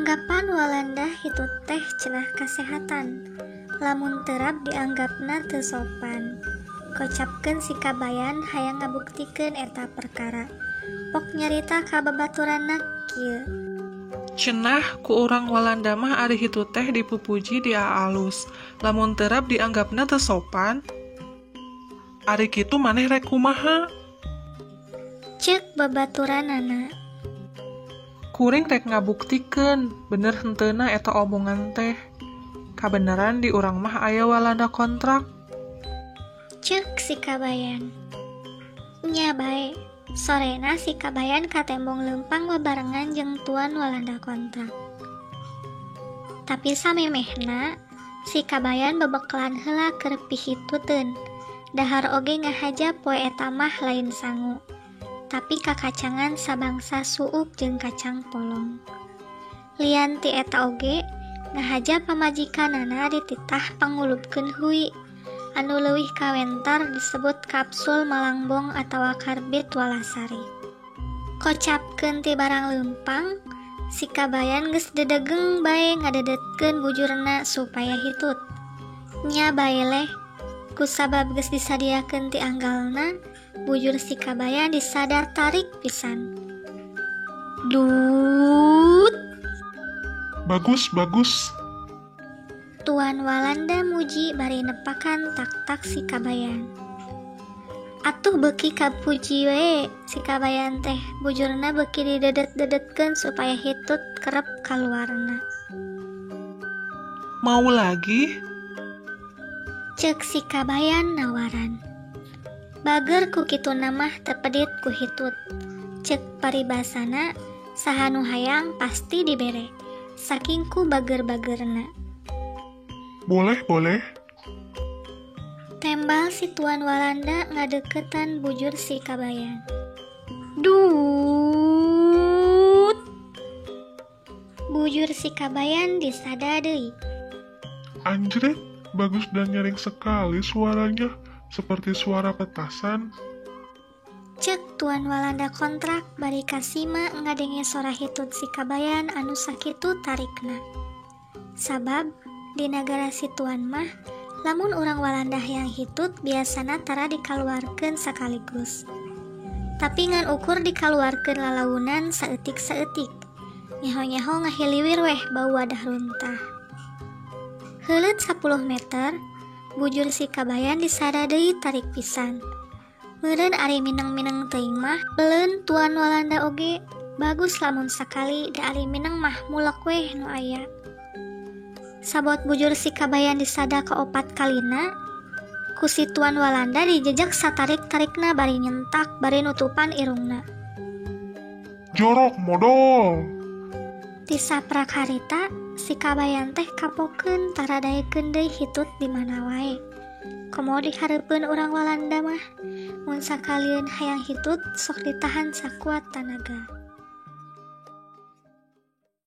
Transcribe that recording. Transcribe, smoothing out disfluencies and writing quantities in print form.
Anggapan Walanda hitut teh cenah kasehatan. Lamun terap dianggapna teu sopan. Kocapkeun si Kabayan hayang ngabuktikeun eta perkara. Pok nyarita ka babaturanna kieu. Cenah ku urang Walanda mah ari hitut teh dipupuji diaalus. Lamun terap dianggapna teu sopan. Ari kitu maneh rek kumaha? Ceuk babaturanana. Kuring rek ngabuktikeun bener henteuna eta omongan teh. Kabeneran di urang mah aya Walanda kontrak. Ceuk si Kabayan. Nya bae, sorena si Kabayan katembong leumpang bebarengan jeung tuan Walanda kontrak. Tapi samemehna si Kabayan bebekalan heula keur pihituteun. Dahar oge ngahaja poe eta mah lain sangu. Tapi kakacangan sabangsa suuk jeung kacang polong. Lian ti eta oge ngahaja pamajikanana dititah pangulupkeun hui. Anu leuwih kawentar disebut kapsul malangbong atawa karbit walasari. Kocapkeun ti barang leumpang, si Kabayan geus dedegeng bae ngadedetkeun bujurna supaya hitut. Nya bae leh, kusabab geus disadiakeun ti anggalna, bujur si Kabayan disadar tarik pisan. Dut. Bagus, bagus. Tuan Walanda muji bari nepakan tak-tak si Kabayan. Atuh beuki kapuji we si Kabayan teh, bujurna beuki didedet-dedetkeun supaya hitut kerep kaluarna. Mau lagi? Ceuk si Kabayan nawaran. Bager ku kituna mah tepedit ku hitut. Ceuk paribasana saha nu hayang pasti dibere. Saking ku bager-bagerna. Boleh, boleh. Tembal si Tuan Walanda ngadeukeutan bujur si Kabayan. Dut. Bujur si Kabayan disada deui. Anjrit, bagus dan nyaring sekali suaranya, seperti suara petasan. Ceuk Tuan Walanda kontrak bari kasima ngadenge sora hitut si Kabayan anu sakitu tarikna. Sabab di nagara si Tuan mah, lamun urang Walanda hayang hitut biasana tara dikaluarkeun sakaligus. Tapi ngan ukur dikaluarkeun lalaunan saeutik-saeutik. Nyaho-nyaho ngahiliwir weh bau wadah runtah. Heuleut 10 meter, bujur si Kabayan disada deui tarik pisan. Meureun ari mineng-mineng teuing mah, beleun Tuan Walanda oge, bagus lamun sakali da ari mineng mah mulek weh nu aya. Sabot bujur si Kabayan disada keopat kalina, ku si Tuan Walanda dijejak satarik-tarikna bari nyentak bari nutupan irungna. Jorok modol. Tisaprak harita si Kabayan teh kapokeun tara daekeun deui hitut di mana wae. Komo dihareupeun urang Walanda mah, mun sakalieun hayang hitut sok ditahan sakuat tanaga.